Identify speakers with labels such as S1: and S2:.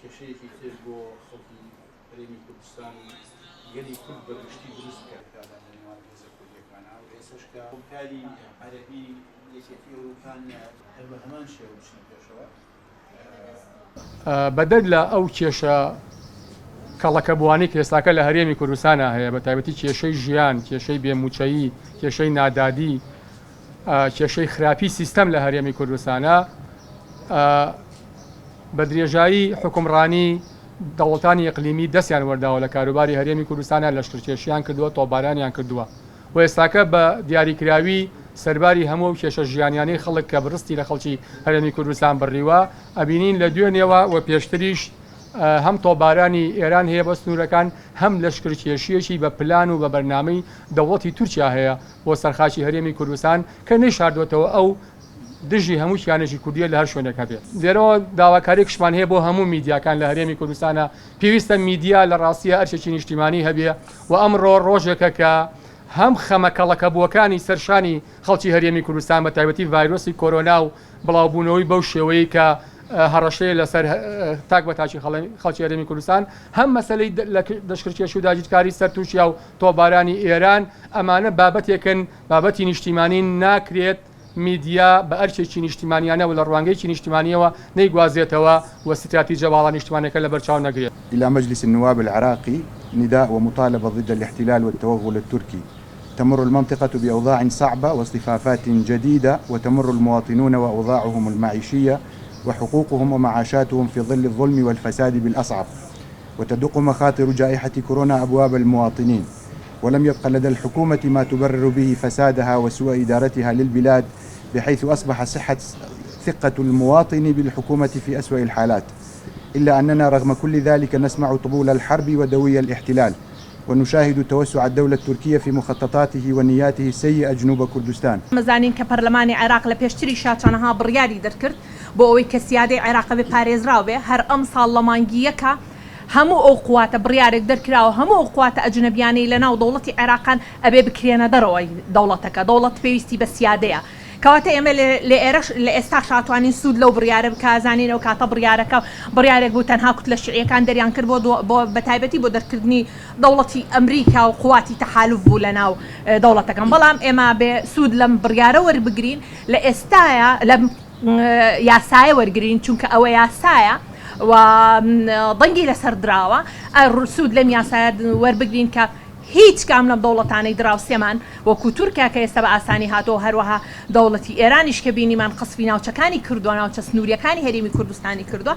S1: کێشەیەکی تر بۆ خەڵکی هەرێمی کوردستان و گەلی کورد بە گشتی دروست بکات. لە نێوان هێزە کوردییەکانا و ئێستەش کە هاوکاری عەرەبی یەکێتی ئەوروپا نییە هەر بە هەمان شێوە بچنە پێشەوە.
S2: بەدەر لە ئەو کێشە کەڵەکەبووانەی کە ئێستاکە لە هەرێمی کوردستانا هەیە بە تایبەتی کێشەی ژیان، کێشەی بێ مووچەیی، کێشەی نادادی، کێشەی خراپی سیستەم لە هەرێمی کوردستانا، بە درێژایی حوکمڕانی دەوڵەتانی ئیقلیمی دەستیان وەرداوە لە کاروباری هەرێمی کوردستانا لەشکرکێشیان کردووە، تۆپبارانیان کردووە و ئێستاکە بە دیاریکراوی سەرباری هەموو ئەو کێشە ژیانیانەی خەڵک کە بڕستی لە خەڵکی هەرێمی کوردستان بڕیوە ئەبینین لە دوێنێوە و پێشتریش هەم تۆپبارانی ئێران هەیە بۆ سنوورەکان هەم لەشکرکێشییەکی بە پلان و بە بەرنامەی دەوڵەتی تورکیا هەیە بۆ سەر خاکی هەرێمی کوردستان کە نەیشاردۆتەوە ئەو دژی هەموو کیانێکی کوردیە لە هەر شوێنێک هەبێت. لێرەوە داواکاریەکشمان هەیە بۆ هەموو میدیاکان لە هەرێمی کوردستانا، پێویستە میدیا لە ڕاستیا ئەرکێکی نیشتیمانی هەبێ و ئەمڕۆ ڕۆژێکە کە هەم خەمە کەڵەکەبووەکانی سەر شانی خەڵکی هەرێمی کوردستان بە تایبەتی ڤایرۆسی کۆرۆنا و بڵاوبوونەوەی بەو شێوەیەی کە هەڕەشەیە لەسەر تاک بە تاکی خەڵکی هەرێمی کوردستان هەم مەسەلەی لەشکرکێشی و داگیرکاری سەر تورکیا و تۆپبارانی ئێران ئەمانە بابەتێکن بابەتی نیشتیمانین ناکرێت میدیا بە ئەرکێکی نیشتیمانیانە و لە ڕوانگەیەکی نیشتیمانییەوە نەیگوازێتەوە و ستراتیجە باڵا نیشتمانیەکە لەبەرچاو نەگرێت.
S3: الى مجلس النواب العراقي نداء ومطالبة ضد الاحتلال والتوغل التركي تمر المنطقة بأوضاع صعبة واصطفافات جديدة وتمر المواطنون وأوضاعهم المعيشية وحقوقهم ومعاشاتهم في ظل الظلم والفساد بالأصعب وتدق مخاطر جائحة كورونا أبواب المواطنين ولم يبق لدى الحكومة ما تبرر به فسادها وسوء إدارتها للبلاد بحيث أصبح صحة ثقة المواطن بالحكومة في أسوأ الحالات إلا أننا رغم كل ذلك نسمع طبول الحرب ودوي الاحتلال ونشاهد توسع الدولة التركية في مخططاته ونياته السيئة جنوب كردستان.
S4: ئەزانین کە پەرلەمانی عێراق لە پێشتریشا چەنەها بڕیاری دەرکرد بۆ ئەوەی کە سیادەی عێراق ئەبێ پارێزراو بێ، هەر ئەمساڵ لە مانگی یەکا هەموو ئەو قواتە بڕیارێک دەرکراوە هەموو ئەو قواتە ئەجنەبیانەی لە ناو دەوڵەتی عێراقان ئەبێ بکرێنە دەرەوەی دەوڵەتەکە، دەوڵەت پێویستی بە سیادەیە. کەواتە ئێمە لە ئێرەش لە ئێستاشا ئەتوانین سوود لەو بڕیارە بکا، ئەزانین ئەو کاتە بڕیارەکە بڕیارێک بوو تەنها کوتلە شیعیەکان دەریان کرد بۆ بۆ بەتایبەتی بۆ دەرکردنی دەوڵەتی ئەمریکا و قواتی تەحالوف بوو لە ناو دەوڵەتەکان بەڵام ئێمە بێ سوود لەم بڕیارە وەربگرین لە ئێستایا لەم یاسایە وەرگرین چونکە ئەوە یاسایە و دەنگی لەسەر دراوە سوود لەم یاسایە وەربگرین کە هیچ کام لەم دەوڵەتانەی دراوسێمان وەکو تورکیا کە ئێستا بە ئاسانی هاتەوە هەروەها دەوڵەتی ئێرانیش کە بینیمان قەسفی ناوچەکانی کردووە ناوچە سنووریەکانی هەرێمی کوردستانی کردووە.